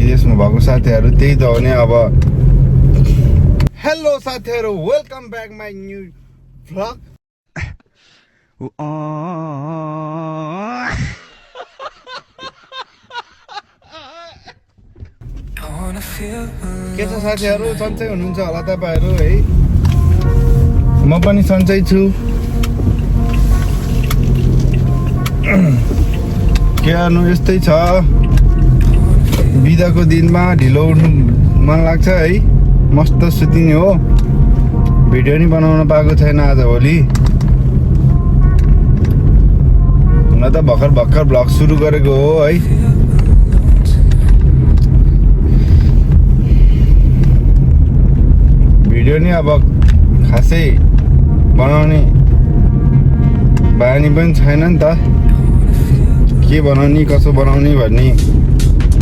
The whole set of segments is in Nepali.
विदेशमा भएको साथीहरू त्यही त हो नि अब। हेलो साथीहरू, welcome back my new vlog. के छ साथीहरू, सन्चै हुनुहुन्छ होला तपाईँहरू है? म पनि सन्चै छु। के गर्नु, यस्तै छ। बिदाको दिनमा ढिलो उठ्नु मन लाग्छ है। मस्त सुतिने हो। भिडियो नि बनाउन पाएको छैन आज भोलि। हुन त भर्खर भ्लग सुरु गरेको हो है। भिडियो नि अब खासै बनाउने बानी पनि छैन नि त। के बनाउने कसो बनाउने भन्ने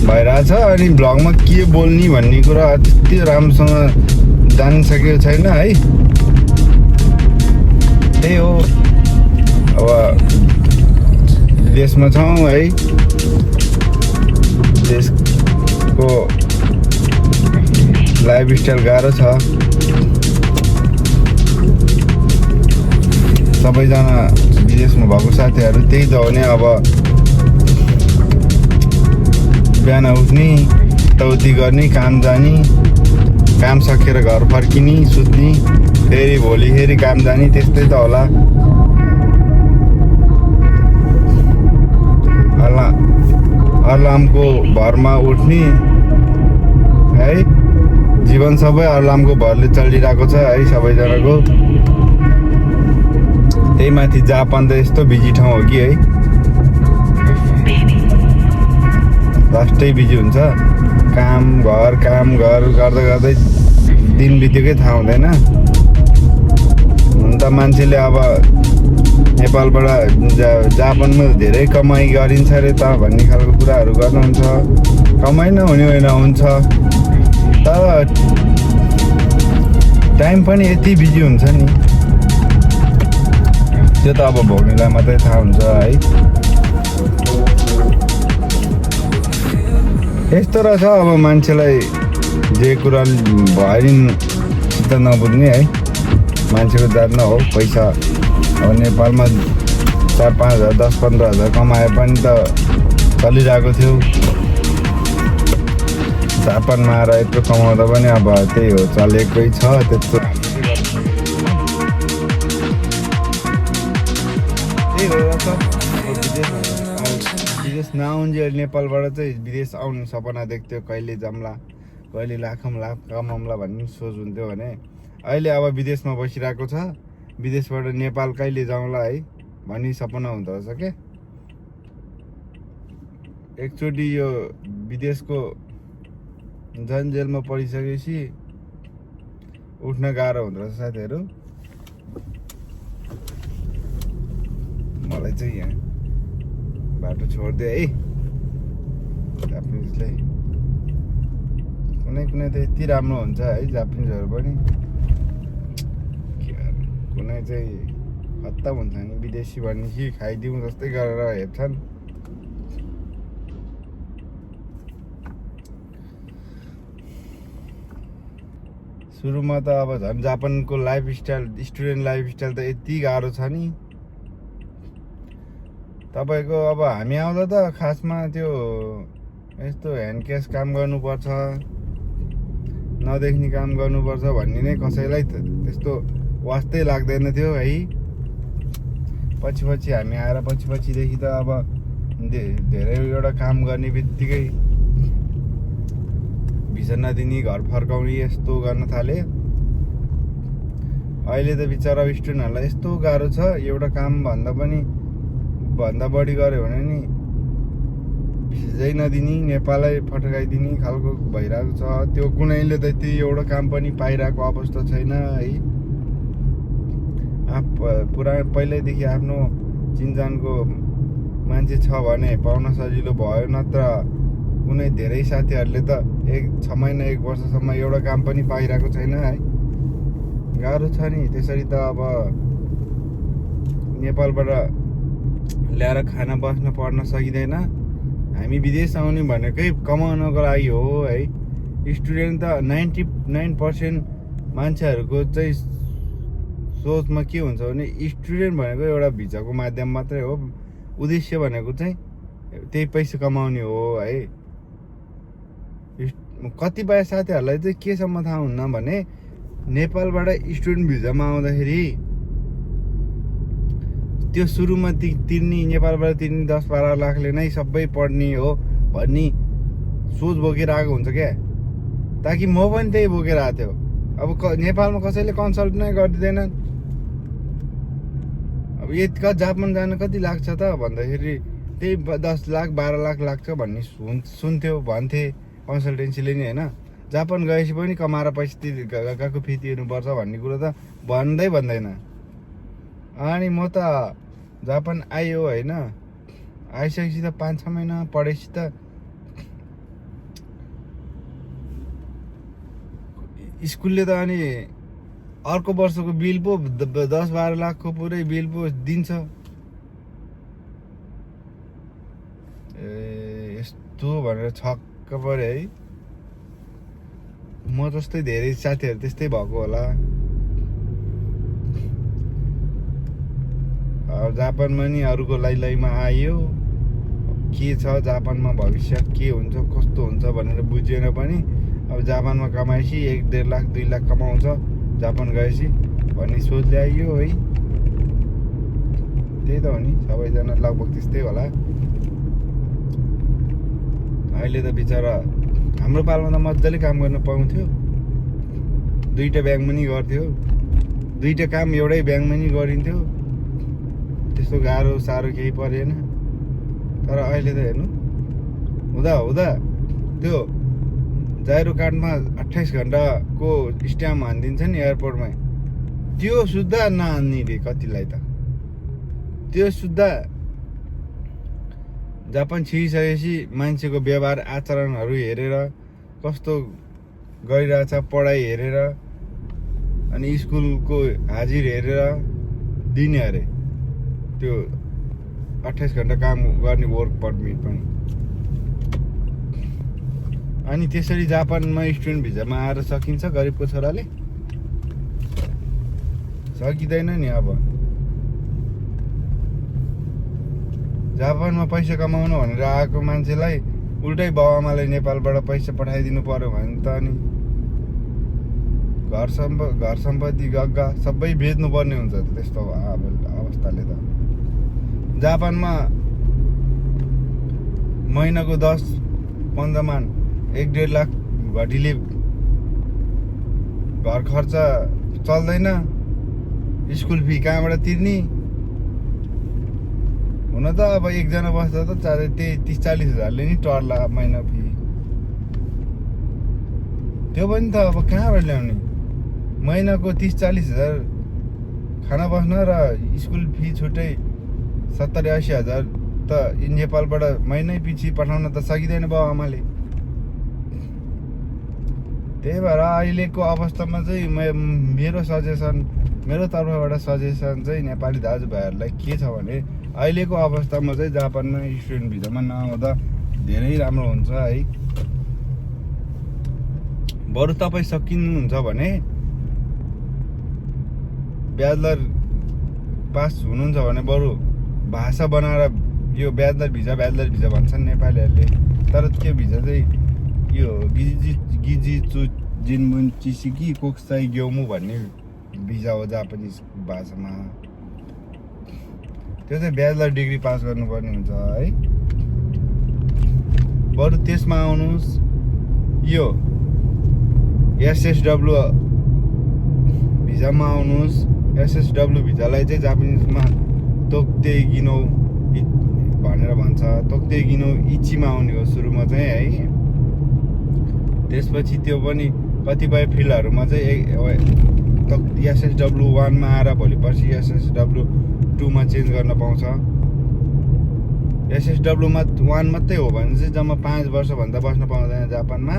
भइरहेछ। अनि भ्लगमा के बोल्ने भन्ने कुरा त्यति राम्रोसँग जानिसकेको छैन है। त्यही हो, अब देशमा छौँ है। देशको लाइफस्टाइल गाह्रो छ। सबैजना विदेशमा भएको साथीहरू त्यही त हो नि अब। बिहान उठ्ने, यताउति गर्ने, काम जाने, काम सकेर घर फर्किने, सुत्ने, फेरि भोलि फेरि काम जाने, त्यस्तै त होला। अलार्मको भरमा उठ्ने है। जीवन सबै अलार्मको भरले चलिरहेको छ है सबैजनाको। त्यही माथि जापान त यस्तो बिजी ठाउँ हो कि है, लास्टै बिजी हुन्छ। काम घर गर्दा गर्दै दिन बितेकै थाहा हुँदैन। हुन त मान्छेले अब नेपालबाट जापानमा धेरै कमाइ गरिन्छ अरे त भन्ने खालको कुराहरू गर्नुहुन्छ। कमाइ नहुने होइन, हुन्छ, तर टाइम पनि यति बिजी हुन्छ नि, त्यो त अब भोग्नेलाई मात्रै थाहा हुन्छ है। यस्तो रहेछ अब मान्छेलाई जे कुरा भयो नि चित्त नबुझ्ने है। मान्छेको जात न हो पैसा। अब नेपालमा 4-5 हजार 10-15 हजार कमाए पनि त चलिरहेको थियो। जापानमा आएर यत्रो कमाउँदा पनि अब त्यही हो, चलेकै छ त्यस्तो। त्यही हो विदेश नआउन्जेल नेपालबाट चाहिँ विदेश आउने सपना देख्थ्यो। कहिले जम्ला, कहिले लाखौँला कमाउँला भन्ने सोच हुन्थ्यो भने अहिले अब विदेशमा बसिरहेको छ। विदेशबाट नेपाल कहिले जाउँला है भन्ने सपना हुँदो रहेछ क्या। एकचोटि यो विदेशको जन्जेलमा परिसकेपछि उठ्न गाह्रो हुँदो रहेछ साथीहरू। मलाई चाहिँ यहाँ बाटो छोडिदियो है जापानिजलाई। कुनै त यति राम्रो हुन्छ है जापानिजहरू पनि। कुनै चाहिँ खत्तम हुन्छ नि, विदेशी भन्ने कि खाइदिउँ जस्तै गरेर हेर्छन्। सुरुमा त अब झन् जापानको लाइफस्टाइल, स्टुडेन्ट लाइफस्टाइल त यति गाह्रो छ नि तपाईँको। अब हामी आउँदा त खासमा त्यो यस्तो ह्यान्ड क्यास काम गर्नुपर्छ, नदेख्ने काम गर्नुपर्छ भन्ने नै कसैलाई त्यस्तो वास्तै लाग्दैन थियो है। पछि हामी आएर पछिदेखि त अब धेरैवटा काम गर्ने बित्तिकै भिसा नदिने, घर फर्काउने, यस्तो गर्न थाले। अहिले त बिचरा स्टुडेन्टहरूलाई यस्तो गाह्रो छ। एउटा काम भन्दा बढी गऱ्यो भने नि भिजै नदिने, नेपालै फटकाइदिने खालको भइरहेको छ। त्यो कुनैले त त्यो एउटा काम पनि पाइरहेको अवस्था छैन है। पुरा पहिल्यैदेखि आफ्नो चिनजानको मान्छे छ भने पाउन सजिलो भयो। नत्र कुनै धेरै साथीहरूले त 6 महिना 1 वर्षसम्म एउटा काम पनि पाइरहेको छैन है। गाह्रो छ नि। त्यसरी त अब नेपालबाट ल्याएर खाना बस्न पढ्न सकिँदैन। हामी विदेश आउने भनेकै कमाउनको लागि हो है। स्टुडेन्ट त 99% मान्छेहरूको चाहिँ सोचमा के हुन्छ भने स्टुडेन्ट भनेको एउटा भिजाको माध्यम मात्रै हो, उद्देश्य भनेको चाहिँ त्यही पैसा कमाउने हो है। कतिपय साथीहरूलाई चाहिँ केसम्म थाहा हुन्न भने नेपालबाट स्टुडेन्ट भिजामा आउँदाखेरि त्यो सुरुमा तिर्ने नेपालबाट तिर्ने 10-12 लाखले नै सबै पढ्ने हो भन्ने सोच बोकेर आएको हुन्छ क्या। ताकि म पनि त्यही बोकेर आएको थियो। अब नेपालमा कसैले कन्सल्ट नै गरिदिँदैनन्। अब यतिका जापान जान कति लाग्छ त भन्दाखेरि त्यही 10 लाख 12 लाख लाग्छ भन्ने सुन्थ्यो, भन्थे कन्सल्टेन्सीले नि होइन। जापान गएपछि पनि कमाएर पैसा गएको फी तिर्नुपर्छ भन्ने कुरो त भन्दैन। अनि म त जापान आयो होइन, आइसकेपछि त 5-6 महिना पढेपछि त स्कुलले त अनि अर्को वर्षको बिल पो 10-12 लाखको पुरै बिल पो दिन्छ। यस्तो भनेर छक्क पऱ्यो है। म जस्तै धेरै साथीहरू त्यस्तै भएको होला। जापानमा नि अरूको लाइमा आयो, के छ जापानमा भविष्य के हुन्छ कस्तो हुन्छ भनेर बुझेन पनि अब जापानमा कमाएपछि 1-1.5 लाख 2 लाख कमाउँछ जापान गएपछि भन्ने सोचले आइयो है। त्यही त हो नि, सबैजना लगभग त्यस्तै होला। अहिले त बिचरा हाम्रो पालमा त मजाले काम गर्न पाउँथ्यो, 2टा ब्याङ्कमा नि गर्थ्यो, 2टा काम एउटै ब्याङ्कमा नि गरिन्थ्यो, त्यस्तो गाह्रो साह्रो केही परेन। तर अहिले त हेर्नु हुँदा त्यो जाइरो कार्डमा 28 घन्टाको स्ट्याम्प हानिदिन्छ नि एयरपोर्टमा, त्यो सुद्धा नहान्ने रे कतिलाई त। त्यो सुद्धा जापान छिरिसकेपछि मान्छेको व्यवहार आचरणहरू हेरेर कस्तो गरिरहेछ, पढाइ हेरेर अनि स्कुलको हाजिर हेरेर दिने अरे त्यो 28 घन्टा काम गर्ने वर्क पर्मिट पनि। अनि त्यसरी जापानमा स्टुडेन्ट भिजामा आएर सकिन्छ गरिबको छोराले? सकिँदैन नि। अब जापानमा पैसा कमाउनु भनेर आएको मान्छेलाई उल्टै बाबुआमाले नेपालबाट पैसा पठाइदिनु पर्यो भने त अनि घर सम्पत्ति गग्गा सबै बेच्नुपर्ने हुन्छ त्यस्तो अवस्थाले त। जापानमा महिनाको 10-15 मान 1-1.5 लाख घटीले घर खर्च चल्दैन, स्कुल फी कहाँबाट तिर्ने? हुन त अब एकजना बस्दा त त्यही 30-40 हजारले नि टर्ला महिना फी। त्यो पनि त अब कहाँबाट ल्याउने? महिनाको 30-40 हजार खाना बस्न र स्कुल फी छुट्टै 70-80 हजार त नेपालबाट महिनै पछि पठाउन त सकिँदैन बाबुआमाले। त्यही भएर अहिलेको अवस्थामा चाहिँ मेरो तर्फबाट सजेसन चाहिँ नेपाली दाजुभाइहरूलाई के छ भने अहिलेको अवस्थामा चाहिँ जापानमा स्टुडेन्ट भिजामा नआउँदा धेरै राम्रो हुन्छ है। बरु तपाईँ सकिनुहुन्छ भने ब्याचलर पास हुनुहुन्छ भने बरु भाषा बनाएर यो ब्याचलर भिजा भन्छन् नेपालीहरूले। तर त्यो भिजा चाहिँ यो गिजी जिनबुन चिसिकी कोक्साई ग्योमु भन्ने भिजा हो जापानिज भाषामा। त्यो चाहिँ ब्याचलर डिग्री पास गर्नुपर्ने हुन्छ है। बरु त्यसमा आउनुहोस्, यो एसएसडब्लु भिजामा आउनुहोस्। एसएसडब्लु भिजालाई चाहिँ जापानिजमा तोक्ते गिनो भनेर भन्छ। तोक्ते गिनो इचीमा आउने हो सुरुमा चाहिँ है। त्यसपछि त्यो पनि कतिपय फिल्डहरूमा चाहिँ एसएसडब्लु 1 मा आएर भोलि पर्सि एसएसडब्लु 2 मा चेन्ज गर्न पाउँछ। एसएसडब्लु 1 मात्रै हो भने चाहिँ जम्मा 5 वर्षभन्दा बस्न पाउँदैन जापानमा।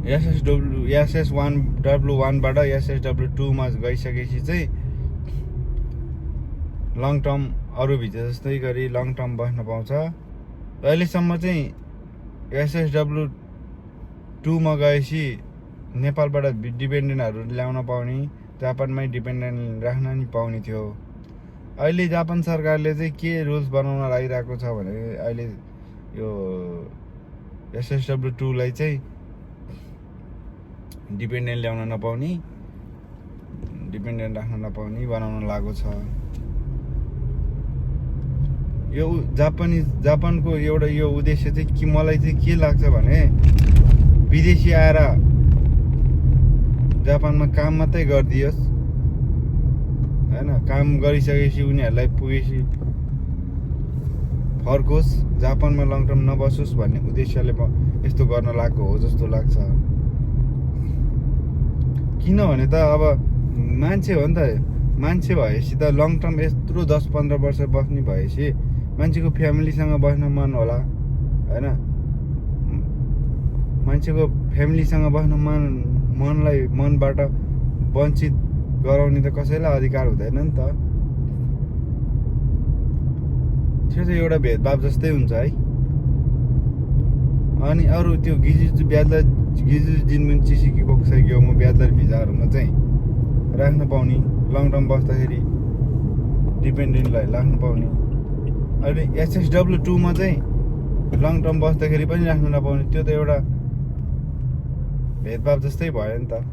एसएसडब्लु 1 बाट एसएसडब्लु 2 मा गइसकेपछि चाहिँ लङ टर्म अरू भिजा जस्तै गरी लङ टर्म बस्न पाउँछ। अहिलेसम्म चाहिँ SSW 2 मा गएपछि नेपालबाट डिपेन्डेन्टहरू ल्याउन पाउने, जापानमै डिपेन्डेन्ट राख्न नि पाउने थियो। अहिले जापान सरकारले चाहिँ के रुल्स बनाउन लागिरहेको छ भने अहिले यो SSW 2 लाई चाहिँ डिपेन्डेन्ट ल्याउन नपाउने, डिपेन्डेन्ट राख्न नपाउने बनाउन लागेको छ। यो जापानको एउटा यो उद्देश्य चाहिँ कि मलाई चाहिँ के लाग्छ भने विदेशी आएर जापानमा काम मात्रै गरिदियोस् हैन, काम गरिसकेपछि उनीहरूलाई पुगेपछि फर्कोस्, जापानमा लङ टर्म नबसोस् भन्ने उद्देश्यले यस्तो गर्न लागेको हो जस्तो लाग्छ। किनभने त अब मान्छे हो नि त, मान्छे भएपछि त लङ टर्म यत्रो 10-15 वर्ष बस्ने भएपछि मान्छेको फ्यामिलीसँग बस्न मन होला हैन। मान्छेको फ्यामिलीसँग बस्न मनबाट वञ्चित गराउने त कसैलाई अधिकार हुँदैन नि त। त्यो चाहिँ एउटा भेदभाव जस्तै हुन्छ है। अनि अरू त्यो गिजु जिनमिन चिसिकी बोक्सा ग्योमो ब्याचलर भिजाहरूमा चाहिँ राख्न पाउने, लङ टर्म बस्दाखेरि डिपेन्डेन्टलाई राख्न पाउने। अनि SSW 2 मा चाहिँ लङ टर्म बस्दाखेरि पनि राख्न नपाउने, त्यो त एउटा भेदभाव जस्तै भयो नि त।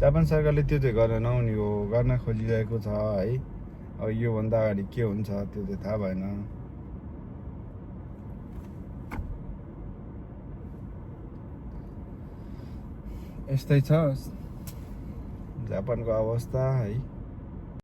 जापान सरकारले त्यो चाहिँ गर्न नहुने हो, गर्न खोजिरहेको छ है। अब योभन्दा अगाडि के हुन्छ त्यो चाहिँ थाहा भएन। यस्तै छ जापानको अवस्था है।